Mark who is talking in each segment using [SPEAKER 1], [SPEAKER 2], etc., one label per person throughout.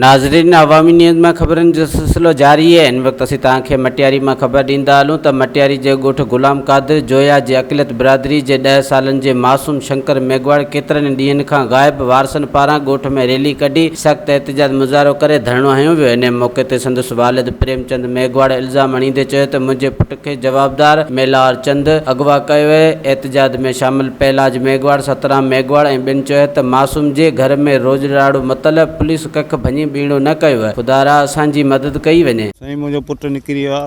[SPEAKER 1] ناظرين عوامي نيوز مان خبرن جو سلسلو جاري آهي هن وقت اسين توهان کي مٽياري مان خبر ڏيندا هلون ته مٽياري جي ڳوٺ غلام قادر جويا جي اقليت برادري جي ڏهه سالن جي معصوم شنڪر ميگهواڙ ڪيترن ئي ڏينهن کان غائب وارثن پاران ڳوٺ ۾ ريلي ڪڍي سخت احتجاج مظاهرو ڪري ڌرڻو هنيو ويو انهي موقعي تي سندس والد پريم چند ميگهواڙ الزام هڻيندي چيو ته منهنجي پٽ کي جوابدار ميلار چند اغوا ڪيو اهي، احتجاج ۾ شامل پهلاج ميگهواڙ، سترام ميگهواڙ ۽ ٻين چيو ته معصوم جي گهر ۾ روڄ راڙو متل، پوليس ڪک ڀڃي ٻيڻو نه ڪيو، خدارا اسان جي مدد ڪئي وڃي.
[SPEAKER 2] سائين منهنجو پٽ نڪري ويو آ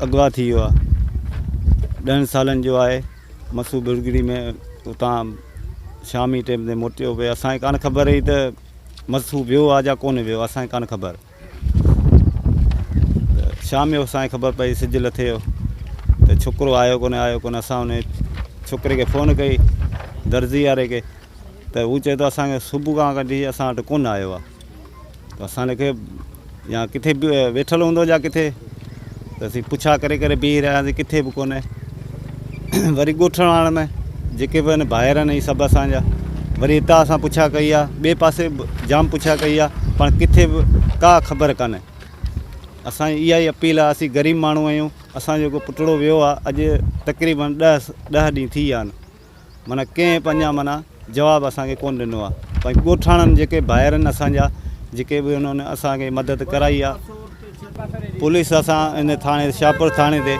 [SPEAKER 2] اغوا ٿي ويو آ ڏهن سالن جو آهي مسو ڀرڳڙي ۾ اتان شامي ٽيم تي موٽيو پئي اسان کي ڪانه خبر هئي ته مسو ويو آ جا ڪونه ويو اسان کي ڪانه خبر. ته شام جو اسان کي خبر پئي سج لٿي ويو ته ڇوڪرو آيو ڪونهي آيو ڪونهي اسان ان ڇوڪري کي فون ڪئي درزي واري کي ته هو چئي ٿو اسانکي صبح کان ڪڍي اسان وٽ ڪونه آيو آهي ته اسان کي يا ڪٿي به ويٺل هوندو يا ڪٿي ته اسين پڇا ڪري ڪري بيهي رهياسين ڪٿي به ڪونهي وري ڳوٺ واڻ ۾ جيڪي به آهن ڀائر آهن هي سڀ اسانجا وري هتان اسان پڇا ڪئي آهي ٻئي پاسي به جام پڇا ڪئي آهي پر ڪٿي به ڪا خبر ڪانهي اسانجي اها ئي اپيل آهي اسين غريب ماڻهو آهيون اسانجو جيڪو پٽڙو ويو آهي اڄ تقريبن ڏهه ڏهه ڏينهن ٿي ويا آهن معنيٰ ڪنهن به اڃا معنيٰ جواب اسان کي ڪونه ڏنو آهي باقي ڳوٺاڻن جيڪي ڀائر آهن اسان جا جيڪي به انهن اسان کي مدد ڪرائي آهي پوليس اسان ان ٿاڻي شاهپور ٿاڻي تي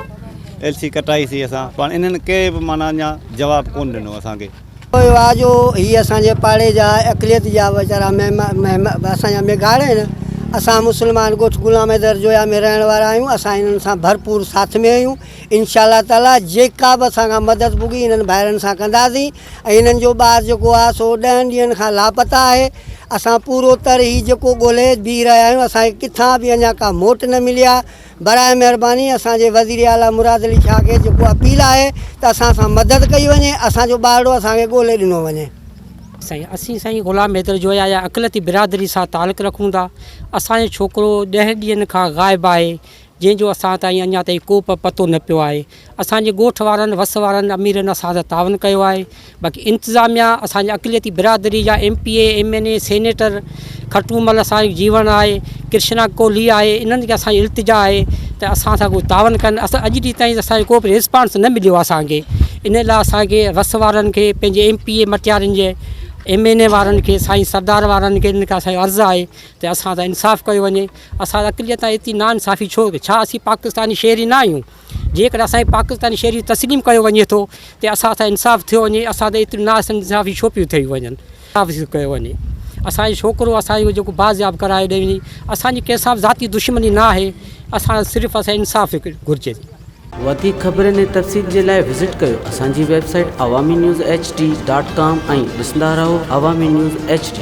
[SPEAKER 2] ايل سي ڪٽائي سي اسان پر انهن ڪنهن به معنيٰ اڃا جواب ڪونه ڏنو اسان کي.
[SPEAKER 3] اهو آهي جو هي اسان جي پاڙي جا اقليت جا ويچارا اسان جا ميگهاڙ آهن اسان مسلمان ڳوٺ غلام حيدر جويا ۾ رهڻ وارا آهيون اسان انهن سان ڀرپور ساٿ ۾ آهيون انشاء الله تعالي جيڪا به اسان کان مدد پڳي انهن ڀائرن سان ڪنداسين ۽ انهن جو ٻار جيڪو آهي سو ڏهن ڏينهن کان لاپتا آهي اسان پورو تر هي جيڪو ڳولهي بيهي رهيا آهيون اسان کي ڪٿان به اڃا ڪا موٽ نه ملي آهي براء مهرباني اسان جي وزير اعليٰ مراد علي شاهه کي جيڪو اپيل آهي ته اسان سان مدد ڪئي وڃي اسان جو ٻارڙو اسان کي ڳولهي ڏنو وڃي.
[SPEAKER 4] سائين اسين سائين غلام حيدر جويا يا اقليتي برادري سان تعلق رکون ٿا اسان جو ڇوڪرو ڏهن ڏينهن کان غائب آهي جنهن جو اسان تائين اڃا تائين ڪو به پتو نه پيو آهي. اسان جي ڳوٺ وارن وس وارن اميرن اسان سان تعاون ڪيو آهي باقي انتظاميا اسان جي اقليتي برادري جا M P A M N A senator Khatumal اسان جو جيوڻ آهي ڪرشنا ڪولهي آهي انهن کي اسان جي التجا آهي ته اسان سان ڪو تعاون ڪن اسان اڄ ڏينهن تائين اسان جو ڪو به ريسپانس نه مليو آهي اسان کي ان لاء اسان کي وس وارن کي پنهنجي ايم پي اي مٽيارين جي ايم اين اي وارن کي سائين سردار وارن کي انهن کي اسان جو عرض آهي ته اسان سان انصاف ڪيو وڃي اسان اقليت سان ايتري ناانصافي ڇو؟ ڇا اسين پاڪستاني شهري نه آهيون؟ جيڪڏهن اسان کي پاڪستاني شهري تسليم ڪيو وڃي ٿو ته اسان سان انصاف ٿيو وڃي، اسان سان ايتريون ناانصافي ڇو پيون ٿيون وڃن؟ انصاف ڪيو وڃي، اسان جو ڇوڪرو اسان جو جيڪو بازياب ڪرائي ڏئي وڃي، اسان جي ڪنهن سان به ذاتي دشمني نه آهي، اسان صرف اسان انصاف گهرجي.
[SPEAKER 1] وڌيڪ خبرن ۽ تفصيل جي لاء وزٽ ڪيو اسان جي website Awami news H D dot com ۽ ڏسندا رهو عوامي نيوز ايڇ ڊي.